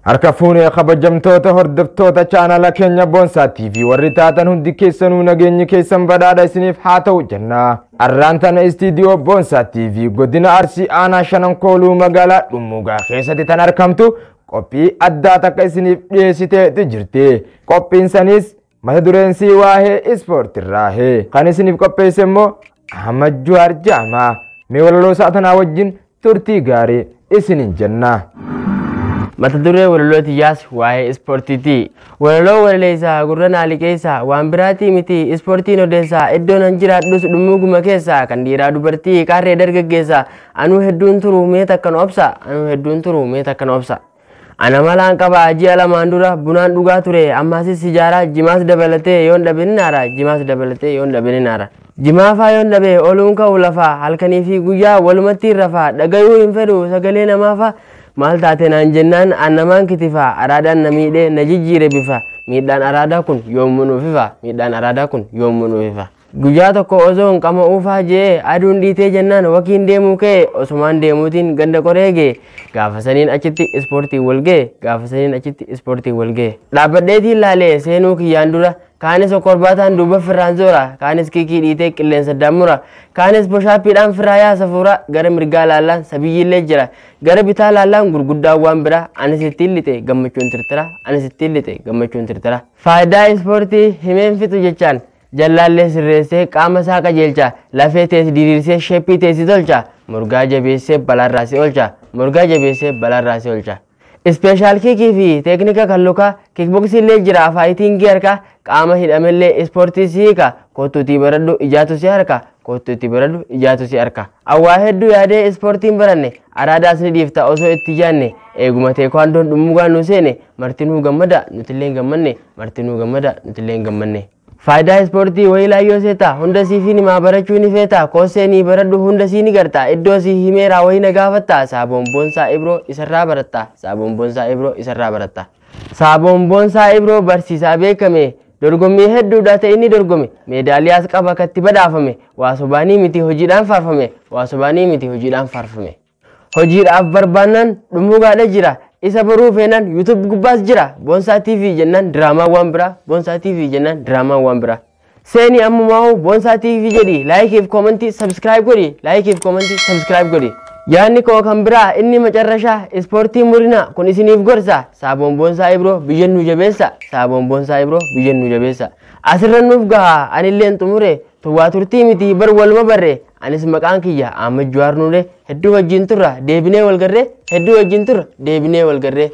Harka fuunee kabajamtoota hordoftoota chaanala keenya Boonsaa TV warri taatan hundi keessanuu nageenyi keessan badhaadha isiniif haa ta'u jenna. Arraan tana istiidiyoo Boonsaa TV godina Arsii aanaa Shanan Kooluu magaalaa Dhummuugaa keessatti tan argamtu qophii addaa takka isiniif dhiyeessiteeti jirti. Qophiin sanis mata dureen sii waa'ee ispoortiirraahee. Kan isiniif qopheesse immoo Ahmad Juwaar Jaamaa. Mee walaloo isaa tanaa wajjin turtii gaarii isiniin jenna. Mata duree walaloo tiyyaas waa'ee ispoortiiti. Walaloo walaleessaa gurra naa liqeessaa waan biraatii miti ispoortiin odeessaa iddoon an jiraadhus dhummuuguma keessaa kan dhiiraa dubartii qaarree dargaggeessaa anuu hedduun turu mee takkan obsa anuu hedduun turu mee takkan obsa. Ana malaan qaba ji'a lamaan dura bunaan dhugaa ture ammaasis sijaaraa jimaas dabalatee yoon dhabe ni naara jimaas dabalatee yoon dhabe ni naara. Jimaa faa yoon dhabe ooluun ka'u lafaa halkanii fi guyyaa walumatti hin rafaa dhagayuu hin fedhu sagalee namaa faa maal taate naan jennaan annamaan kitifaa araadaan na miidhee na jijjiire bifa miidhaan araadaa kun yoomuu nuuf ifa miidhaan araadaa kun yoomuu nuuf ifa. Guyyaa tokko osoo hin qama'uufaa je'ee aduun dhiitee jennaan wakiin deemuu ka'e osumaan deemuutiin ganda qoree ga'e gaafa saniin achitti ispoortii wal ga'e gaafa saniin achitti ispoortii wal ga'e. Dhaabbadheetiin laalee seenuu kiyyaan dura kaanis okorbaataan duuba firraan zoora kaanis kiikii dhiitee qilleensa dammura kaanis boshaappiidhaan firraa yaasa fuura gara mirgaa laallaan sabiyyiillee jira gara bitaa laallaan gurguddaan waan bira anis ittiin lixe gammachuun tirtira anis ittiin lixe gammachuun tirtira. Faayidaa ispoortii himeen fixu jechaan jallaallee sirreessee qaama isaa qajeelcha lafee teessi diriirsee sheeppii teessi tolcha murgaa jabeessee balaarraa si oolcha murgaa jabeessee balaarraa si oolcha. Ispeeshaal kiikii fi teeknika kan lukaa kiikboksii illee jira faayitingii harkaa qaama hidhamellee ispoortii si hiika kottuutii baradhu ijaatu si harka kottuutii baradhu ijaatu si harka. Awwaa hedduu yaadee ispoortiin baranne araadaas ni dhiifta osoo itti jaanne eeguma teekwaandoon dhummuugaan nu seene martinuu gammada nutillee hin gammanne martinuu gammada nutillee hin gammanne. Faayidaa ispoortii wayii laayyoo seeta hunda siifin himaa barachuu ni feeta koossee ni baradhu hunda sii ni garta iddoo sii himeeraa wayii na gaafatta saaboon boonsaa ibroo isarraa baratta saaboon boonsaa ibroo isarraa baratta. Saaboon boonsaa ibroo barsiisaa beekame dorgommii hedduudha ta'e inni dorgome meedaaliyaas qaba katti badhaafame waa sobaanii miti hojiidhaan faarfame waa sobaanii miti hojiidhaan faarfame. Hojiidhaaf barbaannaan dhummuugaadha jira isa baruu feenaan YouTube gubbaas jira Boonsaa TV jennaan diraamaa waan biraa Boonsaa TV jennaan diraamaa waan biraa. Seeni ammumaa Boonsaa TV jedhi laayikiif koomentii sabskiraayib godhi laayikiif koomentii sabskiraayib godhi. Yaadni koo kan biraa inni macarrashaa ispoortii murina kun isiniif gorsa saaboon boonsaa ibroo biyya nu jabeessa saaboon boonsaa ibroo biyya nu jabeessa. Asirra nuuf gahaa anilleen xumure tuwwaa turtii miti bar waluma barre anis maqaan kiyya Ahmad Juwaar Nuuree hedduu wajjin turra deebinee wal garree hedduu wajjin turra deebinee wal garree.